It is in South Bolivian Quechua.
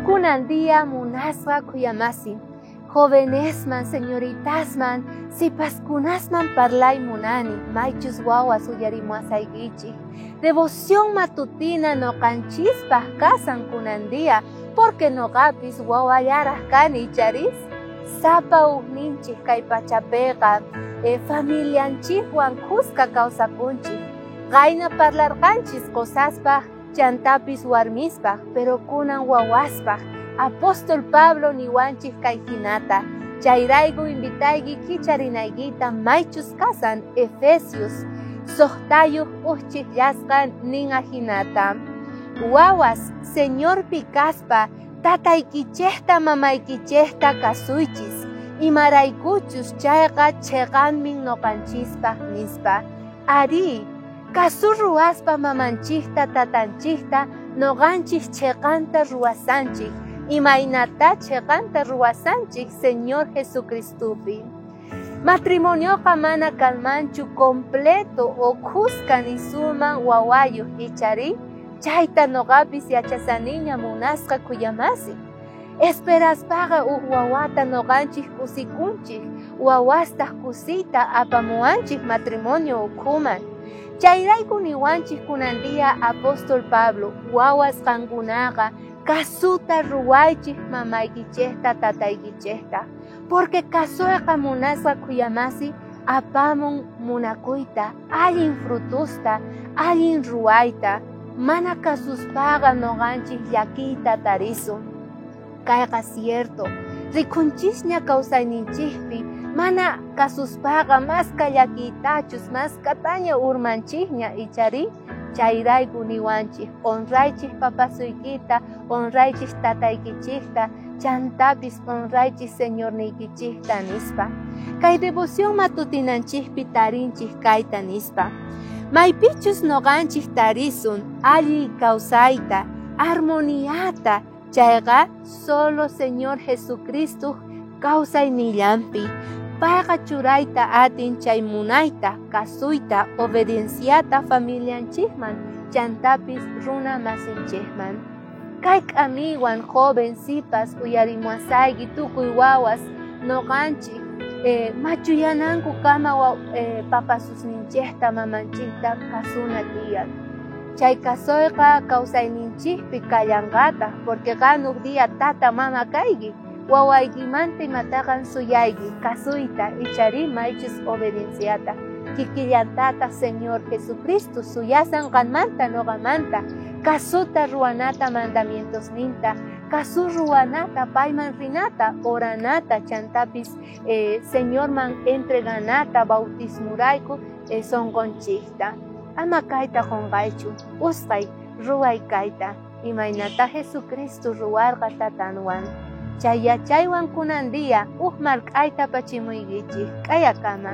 Kunan día munasqa khuyamasi, jovenesman, señoritasman, sipaskunasman parlay munani, maychus wawas uyarimuwasaykichik. Devoción matutina noqanchispaj kasan kunan día, porque noqapis wawallaraj kani icharis. Sapa ujninchik kay pachapiqa familianchikwan khuska kawsakunchik. Qayna parlarqanchis qosaspaj, chantapis warmispaj, pero kunan wawaspaj. Apóstol Pablo niwanchik kay hinata. Chayrayku invitayki kicharinaykita maychus kasan Efesios 6 uqchik nin ajinata. Wawas, Señorpi kaspa, tataykichejta mamaykichejta kasuychis. Imaraykuchus chayqa cheqanmin noqanchispaj nispa. Arí, kasu ruwaspa mamanchikta tatanchikta noqanchik cheqanta ruwasanchik. Imaynata cheqanta ruwasanchik Señor Jesucristopi. Matrimonioqa mana kanmanchu completo o khuska nisuman wawayuq ichari, chayta noqapis yachasaniña munasqa khuyamasi. Esperaspaqa uj wawata noqanchik kusikunchik, wawastaq kusiyta apamuwanchik matrimonio ukhuman. Chayrayku niwanchik kunan día apóstol Pablo, wawas qankunaqa kasuta ruwaychik mamaykichejta tataykichejta. Porque kasuyqa munasqa khuyamasi apamun munakuyta, allin frutusta, allin ruwayta, mana kasuspaqa noqanchik llakiyta tarisun. Kayqa cierto, rikunchisña kawsayninchikpi mana kasuspaqa maska llakiytachus maskataña urmanchikña ichari, chayrayku niwanchik honraychik papasuykita, honraychik tataykichikta, chantapis honraychik señorniykichikta nispa. Kay devoción matutinanchikpi tarinchik kayta nispa. Maypichus noqanchik tarisun allin kawsayta, armoniata, chayqa solo Señor Jesucristo kawsaynillanpi. Payqa churayta atin chay munayta, kasuyta, obedienciata familianchikman, chantapis runa masinchikman. Kay k'amiwan joven sipas uyarimuwasayki tukuy wawas noqanchik machuyananku kama papasusninchikta mamanchikta kasuna tiyan. Chay kasuyqa kawsayninchikpi kallanqataq porque qan uj día tata mama kayki, wawaykimanta imataqan suyayki kasuyta ichari maychus obedienciata. Kikillantataq Señor Jesucristo suyasan qanmanta noqamanta kasuta ruwanata mandamientosninta, kasu ruwanata payman rinata, oranata, chantapis Señorman entreganata bautismurayku sonqonchikta. Ama kayta qonqaychu, usqay ruway kayta, imaynata Jesucristo ruwarqa tatanwan. Chay yachaywan kunan día uj mark'ayta apachimuykichik, k'ayakama.